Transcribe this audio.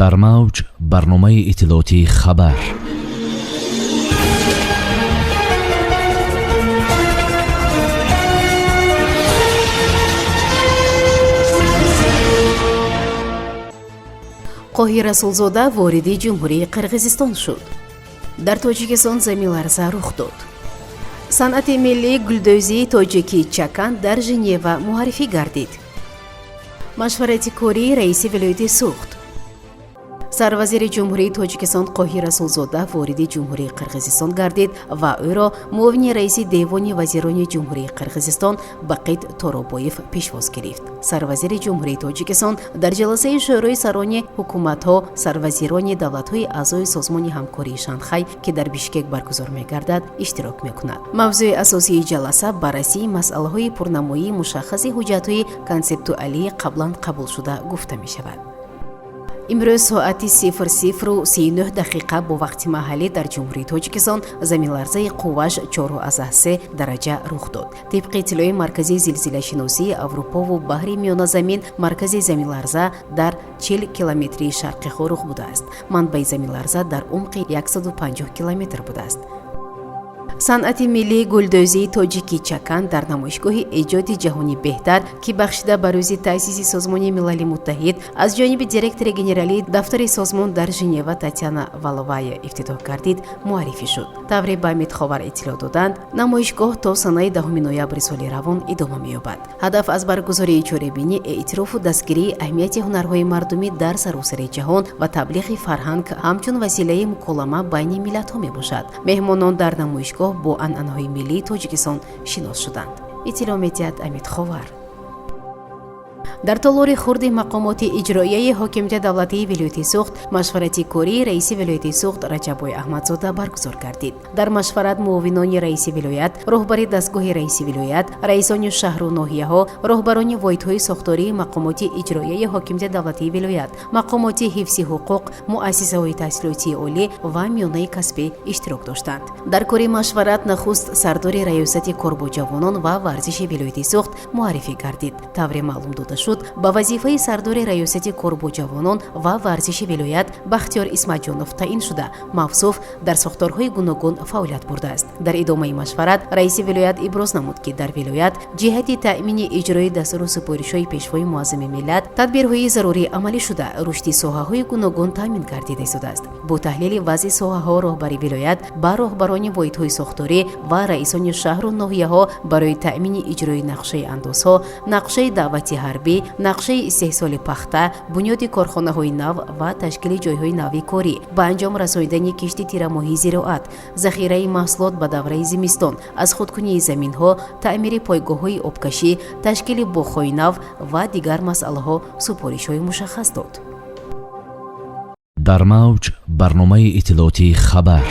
Дар мавҷ барномаи иттилоотии «Хабар». Қоҳир Расулзода вориди Ҷумҳурии Қирғизистон шуд. Дар Тоҷикистон заминларза рух дод. Санъати миллии гулдӯзии тоҷикии чакан дар Женева муаррифӣ гардид. Машварати кории раиси вилояти Суғд. Сарвазири Ҷумҳурии Тоҷикистон Қоҳир Расулзода вориди Ҷумҳурии Қирғизистон гардид ва ӯро муовини раиси Девони вазирони Ҷумҳурии Қирғизистон Бақит Торобоев пешвоз гирифт. Сарвазири Ҷумҳурии Тоҷикистон дар ҷаласаи Шӯрои сарони ҳукуматҳо, сарвазирони давлатҳои аъзои Созмони ҳамкории Шанхай, ки дар Бишкек баргузор мегардад, иштирок мекунад. Мавзӯи асосии ҷаласа баррасии масъалаҳои пурнамоии мушаххаси ҳуҷҷатҳои консептуалии қаблан қабулшуда гуфта мешавад. Имрӯз соати 00:39 бо вақти маҳаллӣ дар Ҷумҳурии Тоҷикистон заминларзаи қувваш 4,3 дараҷа рух дод. Тибқи иттилои Маркази зилзилашиносии Аврупову Баҳри Миёназамин, маркази заминларза дар 40 километрии шарқи Хоруғ будааст. Манбаи заминларза дар умқи 150 километр будааст. Санъати миллии гулдӯзии тоҷикӣ чакан дар намоишгоҳи эҷоди ҷаҳони беҳтар, ки бахшида ба рӯзи таъсиси Созмони Милали Муттаҳид аз ҷониби директори генералии дафтари созмон дар Женева Татяна Валовая ифтитоҳ гардид, муаррифӣ шуд. Тавре ба Митховар иттилоъ доданд, намоишгоҳ то санаи 10 ноябри соли равон идома меёбад. Ҳадаф аз баргузории чорабинӣ эътирофу дастгирии аҳамияти ҳунарҳои мардумӣ дар саросари ҷаҳон ва таблиғи фарҳанг ҳамчун василаи муколама байни миллатҳо мебошад. Меҳмонон дар намоишгоҳ бо анъанаҳои миллии Тоҷикистон шинос шуданд, иттилоъ медиҳад Амид Ховар. Дар толори хурди мақомоти иҷроияи ҳокимияти давлатии вилояти Суғд машварати кории раиси вилояти Суғд Раҷаббой Аҳмадзода баргузор гардид. Дар машварат муовинони раиси вилоят, роҳбари дастгоҳи раиси вилоят, раисони шаҳру ноҳияҳо, роҳбарони воҳидҳои сохтории мақомоти иҷроияи ҳокимияти давлатии вилоят, мақомоти ҳифзи ҳуқуқ, муассисаҳои таҳсилотии олӣ ва миёнаи касбӣ иштирок доштанд. Дар кори машварат нахуст сардори Раёсати кор бо ҷавонон ва варзиши вилояти Суғд муаррифӣ гардид. Тавре маълум дода шуд, ба вазифаи сардори Раёсати кор бо ҷавонон ва варзиши вилоят Бахтиёр Исматҷонов таъин шуда, мавсуф дар сохторҳои гуногун фаъолият бурдааст. Дар идомаи машварат раиси вилоят иброз намуд, ки дар вилоят ҷиҳати таъмини иҷрои дастуру супоришҳои Пешвои муаззами миллат тадбирҳои зарурӣ амалӣ шуда, рушди соҳаҳои гуногун таъмин гардида истодааст. Бо таҳлили вазъи соҳаҳо роҳбари вилоят ба роҳбарони воҳидҳои сохторӣ ва раисони шаҳру ноҳияҳо барои таъмини иҷрои нақшаи андозҳо, нақшаи даъвати ҳарбӣ, нақшаи истеҳсоли пахта, бунёди корхонаҳои нав ва ташкили ҷойҳои нави корӣ, ба анҷом расондани кишти тирамоҳии зироат, захираи маҳсулот ба давраи зимистон, аз худкунии заминҳо, таъмири пойгоҳҳои обкашӣ, ташкили боғҳои нав ва дигар масъалаҳо супоришҳои мушаххас дод. Дар мавҷ барномаи иттилоотии «Хабар».